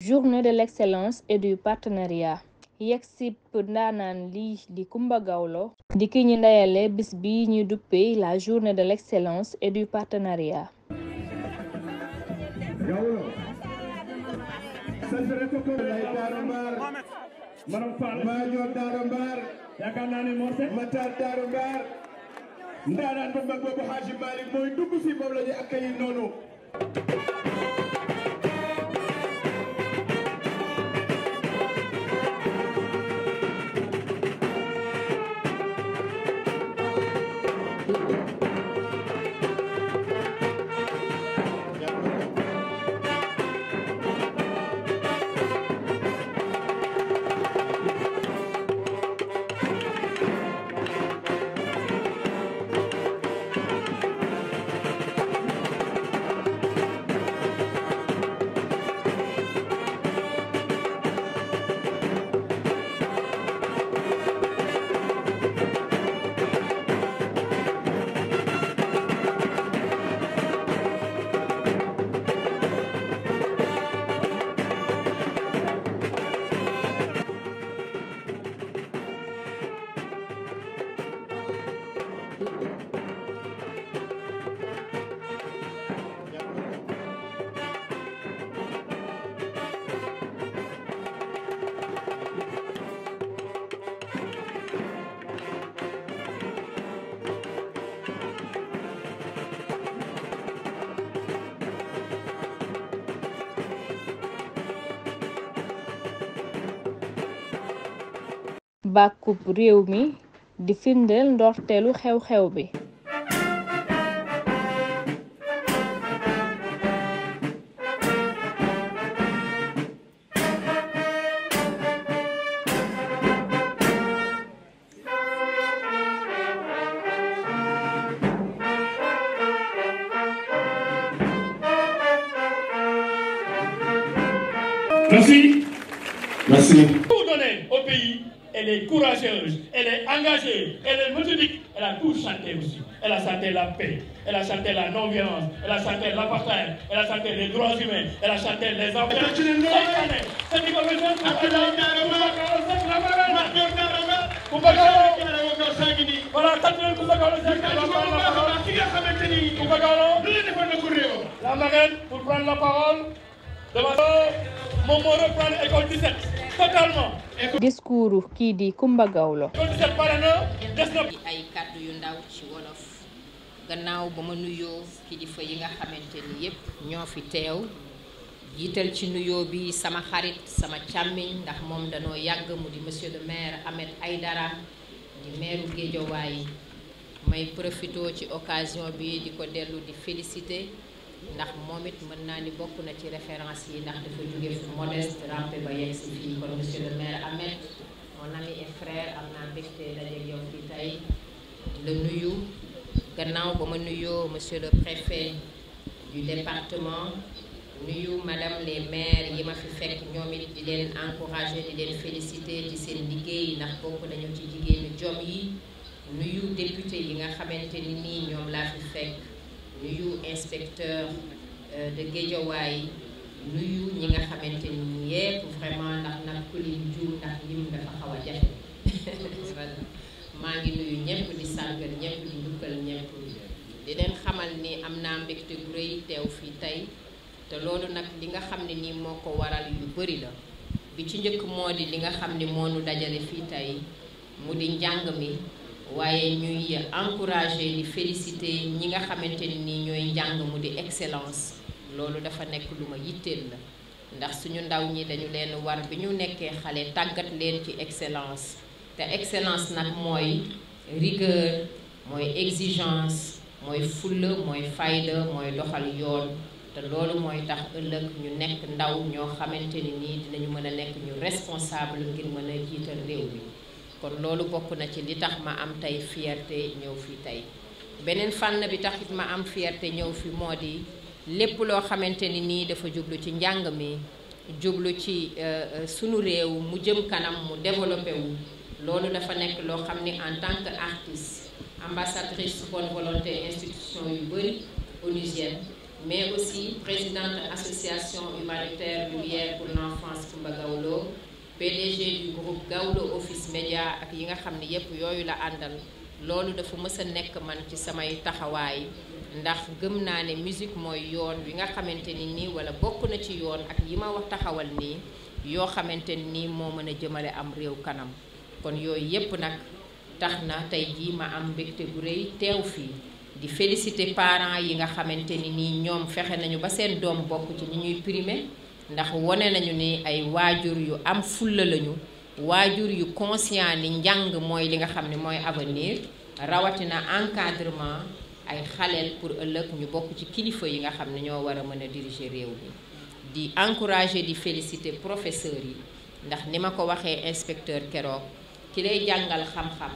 Journée de l'excellence et du partenariat yegsib ndaanaan lii di Coumba Gawlo di ki ñu ndayale bis bi ñu duppee la journée de l'excellence et du partenariat. Madame Fall Maño Daaro Mbar yaakaar naa ne Morset Matar Daaro Mbar ndaanaan ba mag boobu Hadji Malick mooy dugg si moom la ñuy accueillir noonu. bàkkub réew mi di firndeel ndorteelu xew-xew bi. Merci. Merci. Tout donner au pays, elle est courageuse, elle est engagée, elle est méthodique, elle a tout chanté aussi. Elle a chanté la paix, elle a chanté la non-violence, elle a chanté l'apartheid, elle a chanté les droits humains, elle a chanté les enfants. La marraine pour prendre la parole moom moo reprendre école 17 totalement. discours kii di Coumba Gawlo. école 17 pare na des na. ay kàddu yu ndaw ci wolof gannaaw ba ma nuyoo kilifa yi nga xamante ni yépp ñoo fi teew jiital ci nuyoo bi sama xarit sama càmmiñ ndax moom danoo yàgg mu di monsieur le maire Ahmed Aïdara di maire Guédiawaye may profito ci occasion bi di ko dellu di féliciter ndax moom it mën naa ni bokk na ci référence yi ndax dafa jóge fu modeste rampe ba yegg si fii kon monsieur le maire Ahmed mon ami et frère am naa mbégte dajeeg yow fii tey la nuyu gannaaw ba ma nuyoo monsieur le préfet du département nuyu madame les maires yi ma fi fekk ñoom it di leen encourager di leen féliciter ci seen liggéey ndax bokk nañu ci jigéenu jom yi nuyu député yi nga xamante ni nii ñoom laa fi fekk nuyu inspecteur de Guédiawaye nuyu ñi nga xamante ni yépp vraiment ndax nag ku lim juum ndax lim dafa xaw a jafe maa ngi nuyu ñëpp di sargal ñëpp di njukkal ñëpp di leen xamal ni am naa mbégte bu rëy teew fii tey te loolu nag li nga xam ne nii moo ko waral yu bari la bi ci njëkk moo di li nga xam ne moo nu dajale fii tey mu di njàng mi waaye ñuy encourager di féliciter ñi nga xamante ni ñooy njàng mu di excellence loolu dafa nekk lu ma yitteel la ndax suñu ndaw ñi dañu leen war bi ñu nekkee xale tàggat leen ci excellence te excellence nag mooy rigueur mooy exigence mooy fulla mooy fayda mooy doxal yoon te loolu mooy tax ëllëg ñu nekk ndaw ñoo xamante ni nii dinañu mën a nekk ñu responsable ngir mën a jiital réew mi kon loolu bokk na ci li tax ma am tey fierté ñëw fi tey beneen fànn bi taxit ma am fierté ñëw fi moo di lépp loo xamante ni nii dafa jublu ci njàng mi jublu ci sunu réew mu jëm kanam mu développé wu loolu dafa nekk loo xam ni en tant que artiste ambassadrice bonne volonté institution yu bëri onusienne mais aussi présidente association humanitaire Lumière pour l'enfance Coumba Gawlo, PDG du groupe Gawlo Office Média ak yi nga xam ne yépp yooyu la àndal. Loolu dafa mës a nekk man ci samay taxawaay ndax gëm naa ne musique mooy yoon wi nga xamante ni nii wala bokk na ci yoon ak yi ma wax taxawal nii yoo xamante ni moo mën a jëmale am réew kanam. kon yooyu yépp nag tax na tey jii ma am mbégte bu rëy teew fii di féliciter parents yi nga xamante ni nii ñoom fexe nañu ba seen doom bokk ci ñi ñuy primer ndax wone nañu ni ay waajur yu am fulla lañu, waajur yu conscient ni njàng mooy li nga xam ne mooy avenir, rawatina encadrement ay xaleel pour ëllëg ñu bokk ci kilifa yi nga xam ne ñoo war a mën a diriger réew mi. di encourager di féliciter professeurs yi ndax ni ma ko waxee inspecteur keroog ki lay jàngal xam-xam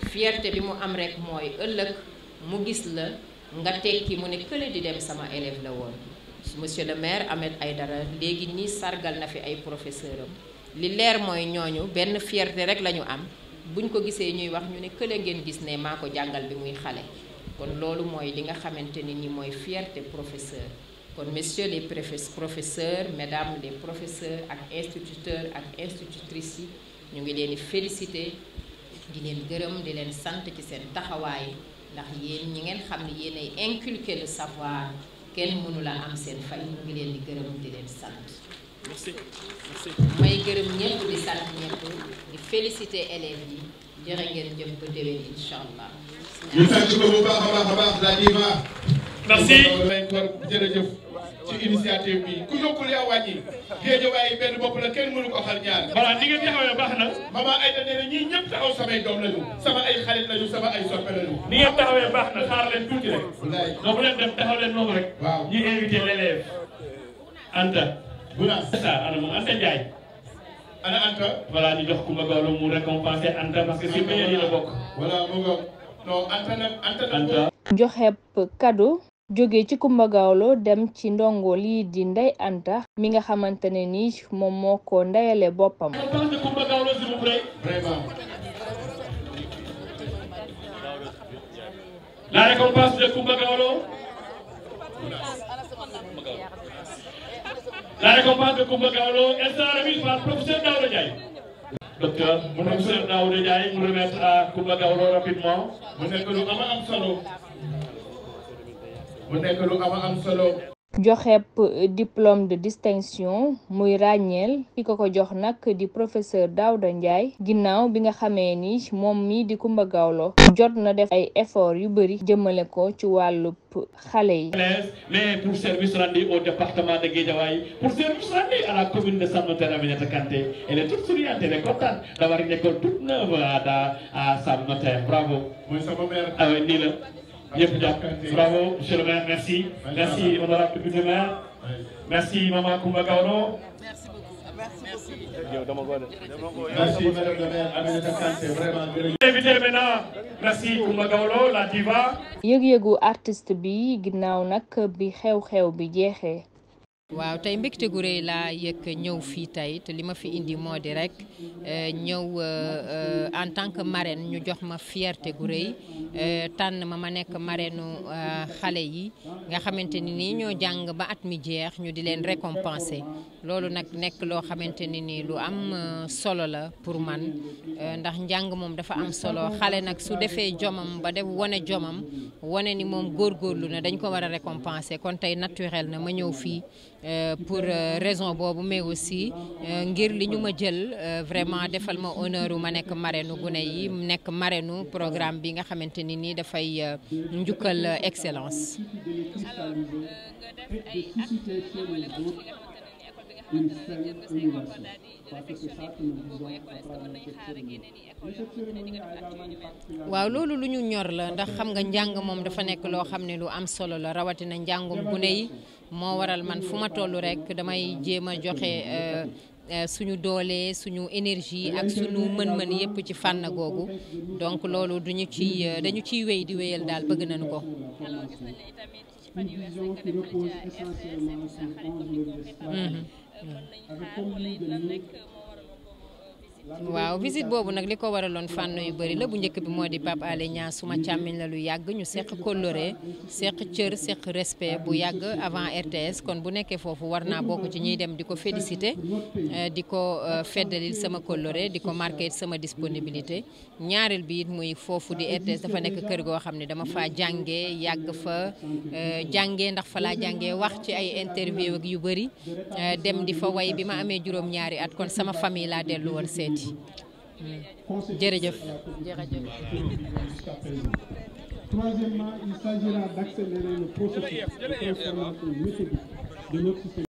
fierté bi mu am rek mooy ëllëg mu gis la nga tekki mu ne kële di dem sama élève la woon. monsieur le maire Ahmed Aïdara léegi nii sargal na fi ay professeur am li leer mooy ñooñu benn fierté rek la ñu am buñ ko gisee ñuy wax ñu ne kële ngeen gis ne maa ko jàngal bi muy xale. kon loolu mooy li nga xamante ni mooy fierté professeur. kon messieurs les professeurs, mesdames les professeurs ak instituteurs ak institutrices yi ñu ngi leen di féliciter di leen gërëm di leen sant ci seen taxawaay ndax yéen ñi ngeen xam ne yéen ay inculquer le savoir kenn mënu la am seen fay ñu ngi leen di gërëm di leen sant. merci merci. may gërëm ñëpp di sant ñëpp di féliciter élèves yi jërë ngeen jëf ba déwén incha allah. ñu sant ko bu baax a baax la diva. merci. jërëjëf ci initiative bi ku yokkul yaa wàññi Guédiawaye benn bopp la kenn mënu ko xar ñaar. voilà ni ngeen taxawee baax na. Maman Aïda nee na ñii ñëpp taxaw samay doom lañu sama ay xarit lañu sama ay soppe lañu. ni ngeen taxawee baax na xaar leen tuuti rek. wallaay donc bu leen dem taxaw leen noonu rek. waaw ñu invité l'élève Anta. Gounass ça ana moom Anta Ndiaye. ana Anta. voilà ñu jox Coumba Gawlo mu récompenser Anta parce que si meilleur yi la bokk. voilà mu ngoog non Anta nag Anta. joxe cadeau. jóge ci Coumba Gawlo dem ci ndongo lii di Ndeye Anta mi nga xamante ne ni moom moo ko ndeyale boppam. récompense de Coumba Gawlo s'il vous plaît. vraiment. la récompense de Coumba Gawlo. la récompense de Coumba Gawlo elle sera remise par professeur Daouda Ndiaye. docteur professeur Daouda Ndiaye mu remettre à Coumba Gawlo rapidement. mu nekk lu am solo. mu nekk lu am solo. joxeeb diplôme de distinction muy ràññeel ki ko jox nag di professeur Daouda Ndiaye ginnaaw bi nga xamee ni moom mii di Coumba Gawlo jot na def ay effort yu bëri jëmale ko ci wàllub xale yi. mais pour service rendu au département de Guédiawaye pour service rendu à la commune de Sam Notaire Aminata Kanté elle est toute souriante elle est contente d'avoir une école toute neuve à Sam Notaire bravo. mooy sama mère. ah oui nii la. Bravo, monsieur le maire, merci. Merci, honorable député maire. Merci, maman Coumba Gawlo. Merci madame la maire Aminata Kanté vraiment. Invité maintenant, merci Coumba Gawlo, la diva. yëg-yëgu artiste bi ginnaaw nag bi xew-xew bi jeexee. waaw tey mbégte gu rëy laa yëg ñëw fii tey te li ma fi indi moo di rek ñëw en tant que marraine ñu jox ma fierté gu rëy tànn ma nekk marraine xale yi nga xamante ni nii ñoo jàng ba at mi jeex ñu di leen récompenser loolu nag nekk loo xamante ni nii lu am solo la pour man ndax njàng moom dafa am solo xale nag su defee jomam ba def wane jomam wane ni moom góorgóorlu na dañ ko war a récompenser kon tey naturel na ma ñëw fii pour raison boobu mais aussi ngir li ñu ma jël vraiment defal ma honneur ma nekk marraine gune yi nekk marraine programme bi nga xamante ni nii dafay njukkal excellence. waaw loolu lu ñu ñor la ndax xam nga njàng moom dafa nekk loo xam ne lu am solo la rawatina njàngum gune yi moo waral man fu ma toll rek damay jéem a joxe suñu doole suñu énergie ak suñu mën-mën yépp ci fànn googu donc loolu dañu ciy wéy di wéyal daal bëgg nañu ko. waaw visite boobu nag li ko waraloon fànn yu bëri la bu njëkk bi moo di Pape Alé Niang suma càmmiñ la lu yàgg ñu seq kóllëre seq cër seq respect bu yàgg avant RTS kon bu nekkee foofu war naa bokk ci ñuy dem di ko féliciter di ko feddalil sama kóllëre di ko marqué sama disponibilité ñaareel bi it muy foofu di RTS dafa nekk kër goo xam ne dama faa jàngee yàgg fa jàngee ndax fa laa jàngee wax ci ay interview ak yu bëri dem di fa way bi ma amee juróom-ñaari at kon sama famille laa dellu woon seeti jërëjëf. Troisièmement, il s'agira d'accélérer le processus de transformation méthodique de notre système